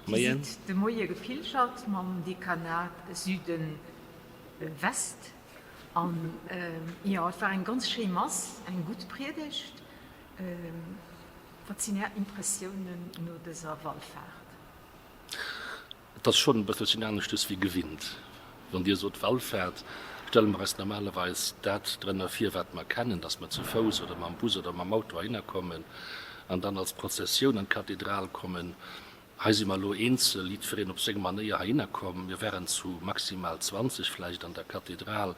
Moien. Dir sidd de Moie gepilgert mam Dekanat Süden West an jo, et war eng ganz schéi Mass, eng gutt Priedegt. Wat sinn Är Impressiounen no dëser Wallfaart? Et ass schonn e bësselchen aneschtes wéi gewinnt. Wann Dir sot Wallfaart, stelle mer eis normalerweis dat drënner vir, wat mer kennen, dass mer zu Fouss oder mam Bus oder mam Auto heihinner kommen an dann als Prozessioun an d'Kathedral kommen. Hei si mer elo eenzel, jiddwereen op seng Manéier heihinner komm. Mir waren zu maximal 20 vläicht an der Kathedral.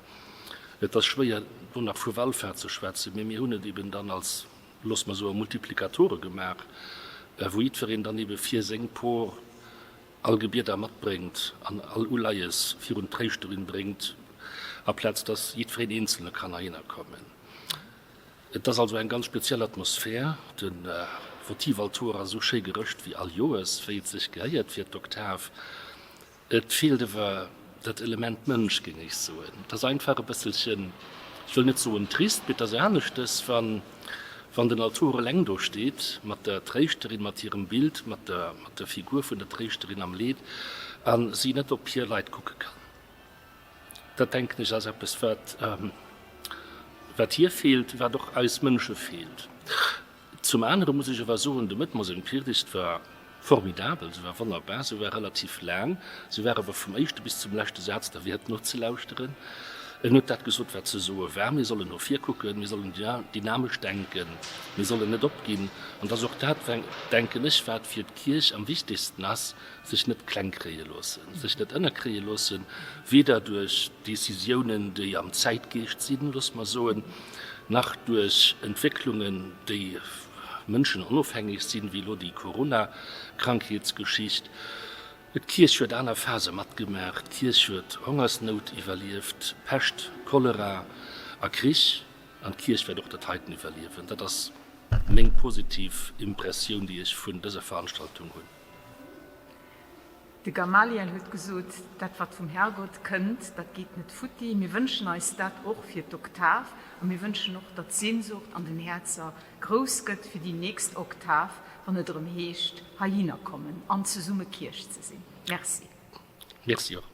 Et ass schwéier, do nach vu Wallfaart ze schwätzen, mee mir hunn et eben dann als, loosse mer soen, Multiplikatore gemaach, wou jiddwereen dann ebe fir seng Por all Gebieder matbréngt an all Uleies virun d'Tréischterin bréngt, aplaz dass jiddwereen Eenzelne kann heihinner kommen. Et ass also eng ganz speziell Atmosphär. De Votivaltor ass esou schéi gerëscht wéi all Joers, wéi et sech gehéiert fir d'Oktav. Et feelt ewer dat Element Mënsch, géing ech soen. Et ass einfach e bësselchen, ech wëll net soen trist, mee et ass aneschtes, wann wann den Altor eleng do steet mat der Tréischterin, mat hirem Bild, mat der mat der Figur vun der Tréischterin am Leed, a si net op hir Leit kucke kann. Dat, denken ech, ass eppes, wat wat hir feelt, wat och eis Mënsche feelt. Zum anere muss ech awer soen, dem Edmond seng Priedegt war formidabel, se war wonnerbar, se war relativ laang, se war awer vum éischte bis zum leschte Saz derwäert nozelauschteren. En huet dat gesot, wat ze soe war, Mir sollen no vir kucken, mir sollen dynamesch denken, mir sollen net opginn. An et ass och dat, denken ech, wat fir d'Kierch am wichtegsten ass, sech net kleng kréie loossen, sech net ënnerkréie loossen, weder duerch Décisiounen, déi am Zäitgeescht sinn, loosse mer soen, nach duerch Entwécklungen, déi mënschenonofhängeg sinn, wéi elo déi Corona-Krankheetsgeschicht. D'Kierch huet aner Phase matgemaach, d'Kierch huet Hongersnout iwwerlieft, Pescht, Cholera a Krich, an d'Kierch wäert och dat heiten iwwerliewen. Dat ass meng positiv Impressioun, déi ech vun dëser Veranstaltung hunn. De Gamaliel huet gesot, Dat wat vum Herrgott kënnt, dat geet net futti. Mir wënschen eis dat och fir d'Oktav a mir wënschen och, datt d'Sehnsucht an den Häerzer grouss gëtt fir déi nächst Oktav, wann et erëm heescht, heihinner kommen an zesumme Kierch ze sinn. Merci. Merci och.